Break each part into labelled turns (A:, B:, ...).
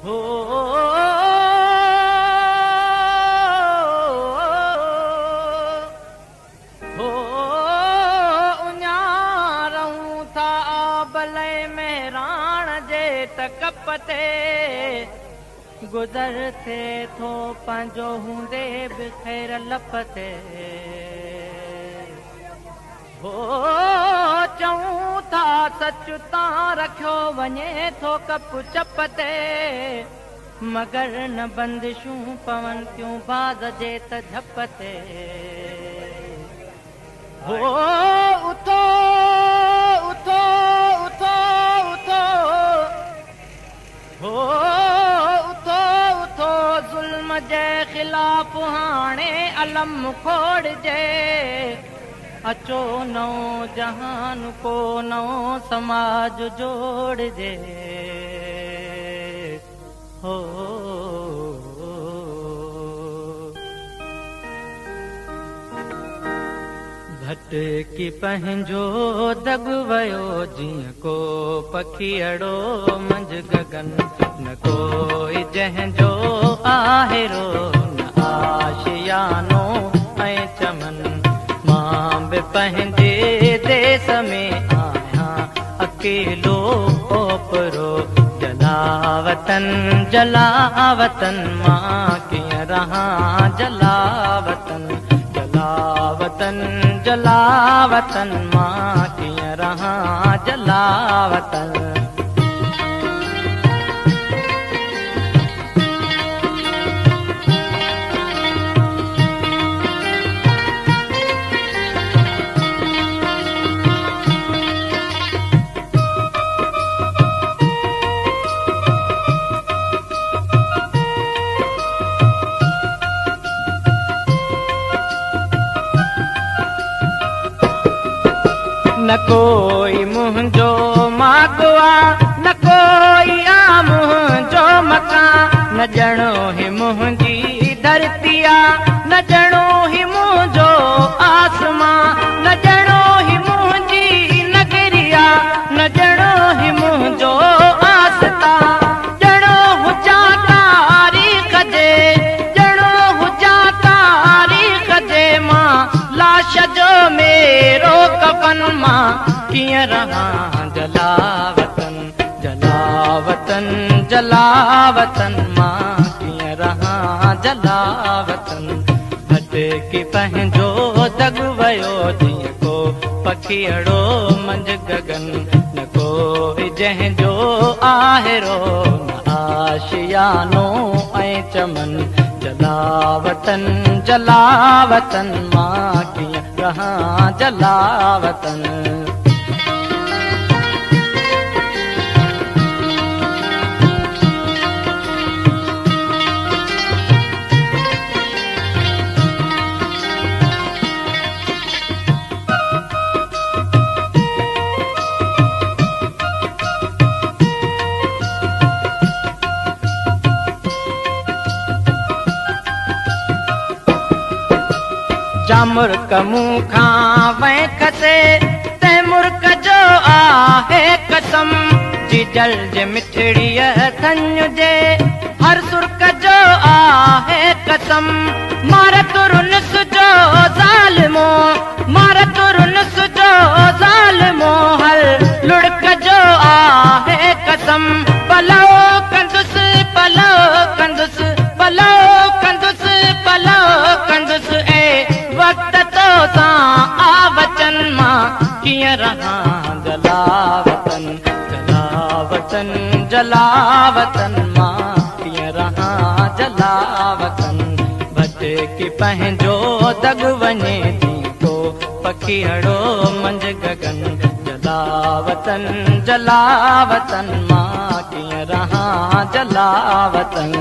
A: हो हो उञा रहूं था आबले मेहराण जे त कप ते गुज़र थिए थो पंहिंजो हूंदे बि ख़ैर लप ते। हो चऊं था सच तां रखियो वञे थो कप चप ते, मगर न बंदिशूं पवनि थियूं बाज़ जे त झप ते। हो उथो उथो उथो उथो, हो उथो उथो ज़ुल्म जे ख़िलाफ़ हाणे अलम खोड़जे। अचो नओं जहान को नओं समाज जोड़जे। हो भटकी पंहिंजो दॻ वियो जीअं को पखीअड़ो मंझ गगन, न कोई जंहिंजो आहिरो न आशियानो ऐं चमन। मां बि पंहिंजे देस में आहियां अकेलो ओपरो, जलावतन जलावतन मां कीअं रहां जलावतन, जलावतन जलावतन मां कीअं रहां जलावतन। न कोई मुंहिंजो माॻो आहे, न कोई आहे मुंहिंजो मकान, न ॼणो ही मुंहिंजी धरती आहे, न ॼणो ही मुंहिंजो आसमान, न ॼणो ही मुंहिंजी नगरी आहे, न ॼणो ही मुंहिंजो आस्था। ॼणो हुजां तारीख़ जे, ॼणो हुजां तारीख़ जे, मां लाश जो मेरो कफन, मां कीअं रहां जलावतन जलावतन जलावतन, मां कीअं रहां जलावतन। भटकी पंहिंजो दॻ वियो जीअं को पखीअड़ो मंझ गगन, न कोई जंहिंजो आहिरो न आशियानो ऐं चमन। जलावतन जलावतन मां कीअं रहां जलावतन। जा मुर्क मूंखां वह खसे तंहिं मुर्क जो आहे कसम, जिजल जे मिठड़ीअ थञ जे हर सुर्क जो आहे कसम। मार तुरुनस जो ज़ालिमो, मार तुरुनस जो ज़ालिमो, हर लुड़क जो आहे कसम। पलो कंदुस पलो कंदुस पलो कंदुस पलो कंदुस, ऐ वक़्त तो सां आ वचन, मां कीअं रहां जलावतन जलावतन जलावतन, मां कीअं रहां जलावतन। भटकी पंहिंजो दॻ वञे जीअं को पखीअड़ो मंझ गगन, जलावतन जलावतन मां कीअं रहां जलावतन।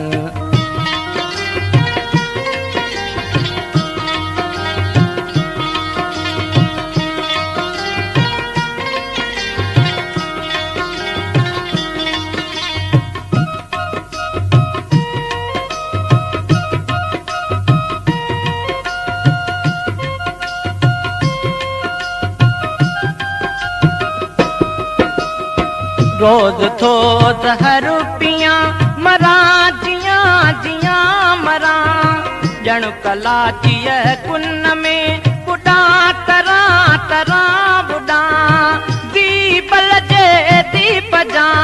A: रोज थो ज़हर पियां मरां जियां जियां मरां। ॼण कलाचीअ कुन में बुॾां तरां तरां बुॾां। दीपल जे दीप जां,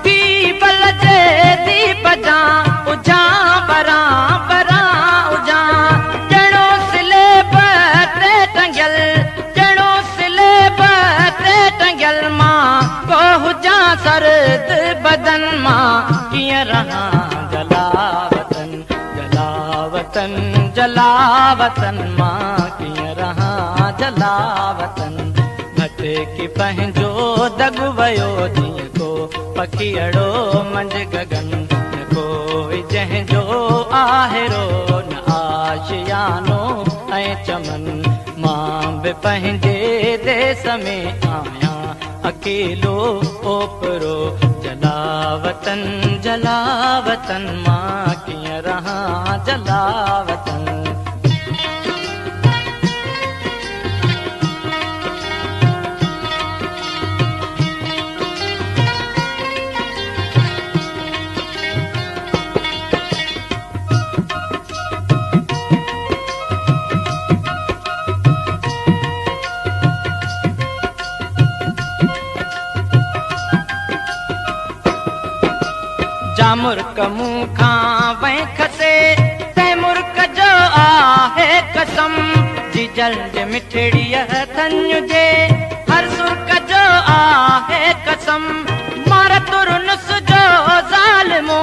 A: दीपल जे दीप जां, उजां बरां बरां उजां। ॼणो सिलेब ते टंगियल, ॼणो सिलेब ते टंगियल मां को हुजां सर्द बदन मां कीअं रहां जलावतन, जलावतन जलावतन मां कीअं रहां जलावतन। भटकी पंहिंजो दॻ वियो जीअं को पखीअड़ो मंझ गगन, न कोई जंहिंजो आहिरो न आशियानो ऐं चमन। मां बि पंहिंजे देस में आहियां अकेलो ओपरो, जलावतन जलावतन मां कीअं रहां जलावतन। जा मुर्क मूंखां वई खसे तंहिं मुर्क जो आहे कसम, जिजल जे मिठड़ीअ थञ जे हर सुर्क जो आहे कसम। मार तुरनुस जो ज़ालिमो,